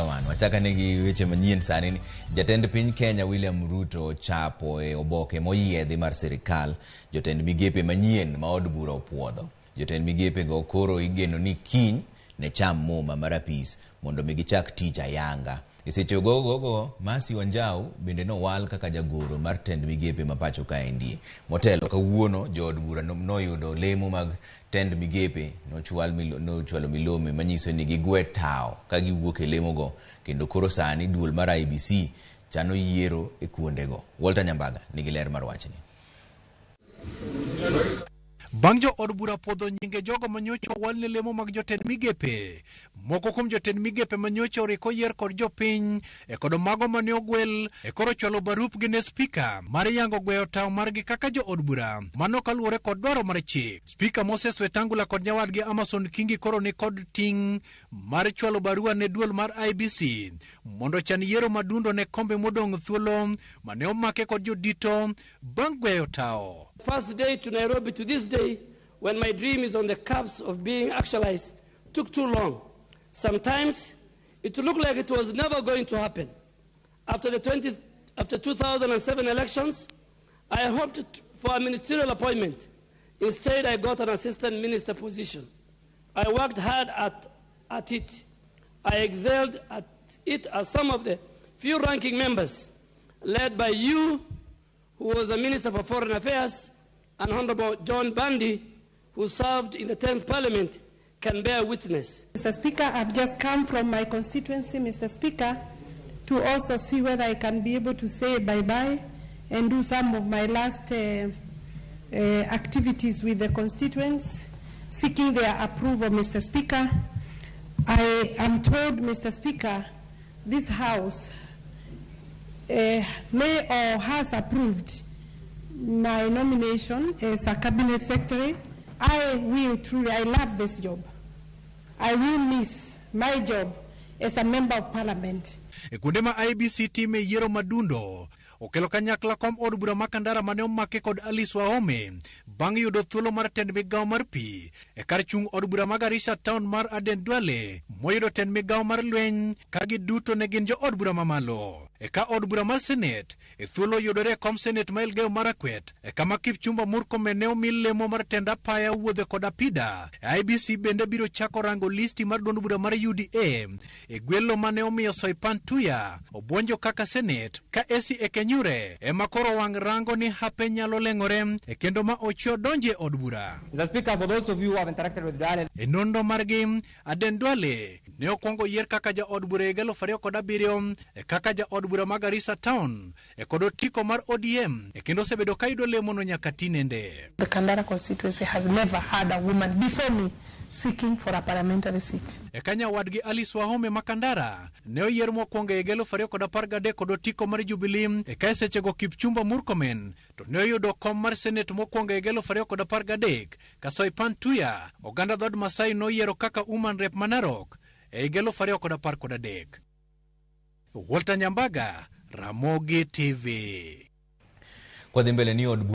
Erokamano. Wachak ane gi weche manyien sani ni jatend piny Kenya William Ruto ochapo e oboke moyiedhi mar sirikal jotend migepe manyien ma od bura opuodho. Jotend migepe go koro igeno ni kiny ne cham muma mar apis mondo mi gichak tich ayanga. E seche gogogo, Mercy Wanjau bende nowal kaka jagoro mar tend migepe ma pacho kaendi. Motelo kawuono jood bura noyudo lemo mag tend migepe nochwalo milome manyiso ni gigwe tawo ka giwuok e lemogo kendo koro sani duol mar IEBC chano yiero e kuondego. Walter Nyambaga nigi ler mar wachni. Bang' jo od bura puodho nyinge jogo manyocha owal ne lemo mag jotend migepe, moko kuom jotend migepe manyocha oriko oyier kod jopiny e kod mago mane ogwel e koro chwalo barupgi ne spika mar yango gweyo tawo margi kaka jo od bura, mano kaluwore kod dwaro mar chik. Spika Moses Wetangula kod nyawadgi Amason Kingi koro ni kod ting' mar chwalo barua ne duol mar IEBC mondo ochan yiero madundo ne kombe modong' thuolo mane omake kod jodito bang' gweyo tawo. First day to Nairobi to this day, when my dream is on the cusp of being actualized, took too long. Sometimes it looked like it was never going to happen. After 2007 elections, I hoped for a ministerial appointment. Instead, I got an assistant minister position. I worked hard at it. I excelled at it as some of the few ranking members, led by you, who was a Minister for Foreign Affairs, and Honorable John Mbadi, who served in the 10th Parliament, can bear witness. Mr. Speaker, I've just come from my constituency, Mr. Speaker, to also see whether I can be able to say bye-bye and do some of my last activities with the constituents, seeking their approval, Mr. Speaker. I am told, Mr. Speaker, this House may or has approved my nomination as a cabinet secretary. I will truly, I love this job. I will miss my job as a member of parliament. E kuonde ma IEBC time yiero madundo okelo kanyakla kom od bura ma Kandara mane omake kod Alice Wahome bang' yudo thuolo mar tend migawo mar pi e kar chung' od bura ma Garissa town mar Aden Duale moyudo tend migawo mar lweny ka giduto ne gin jo od bura mamalo. E ka od bura mar Senate e thuolo yudore e kom Senate ma Elgeyo Marakwet e kama Kipchumba Murkomen ne omi lemo mar tend apaya wuodhe kod apida. IEBC bende biro chako rango listi mar duond bura mar UDA e gwelo mane omiyo Soipan Tuya obwonjo kaka Senate ka Esi Ekenyure ema koro wang' rango ni hape nyalo leng'ore e kendo ma ochwe donje od bura. Mr. Speaker, for those of you who have interacted with Duale, E nonro margi, Aden Duale ne okwongo yier kaka jaod bura e higa 2007 e kaka jaod bura ma Garissa Town e kod otiko mar ODM e kendo osebedo ka yudo lemono nyaka tinende. The Kandara constituency has never had a woman before me seeking for a parliamentary seat. E ka nyawadgi Alice Wahome ma Kandara ne oyier mokwongo e higa 2013 kod otiko mar Jubilee e ka e sechego Kipchumba Murkomen to ne oyudo kom mar Senate mokwongo e higa 2013 ka Soipan Tuya oganda dhood Masai noyiero kaka Woman Rep ma Narok e higa 2013. Walter Nyambaga, Ramogi TV. Kwadhi mbele ni od